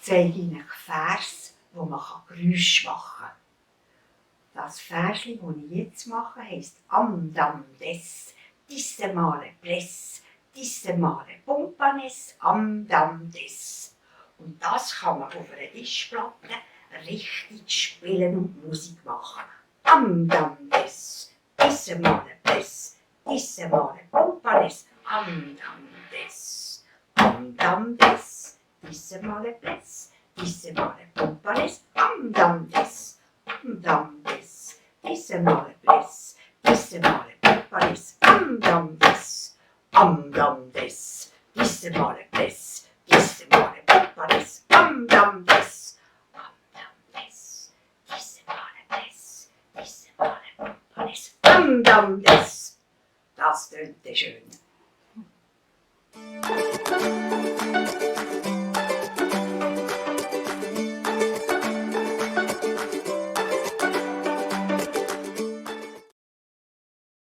zeige Ihnen Vers, wo man Geräusche machen kann. Das Versli, das ich jetzt mache, heisst Am Dam des, diese Male Press, diese Male Pumpanes, Am Dam des. Und das kann man auf einer Tischplatte richtig spielen und Musik machen. Am Dam des, diese Male Press, diese Male Pumpanes, Am Dam des. Am Dam des, diese Male Press, diese Male Pumpanes, Am Dam des. Am Dam des, diese Male Press, diese Male Pumpanes, Am Dam des. Am Dam des, diese Male Press, diese Male Pumpanes, Am Dam des. Am Dam des, diese Male Press, diese Male Pumpanes, Am Dam des. Das tönt schön.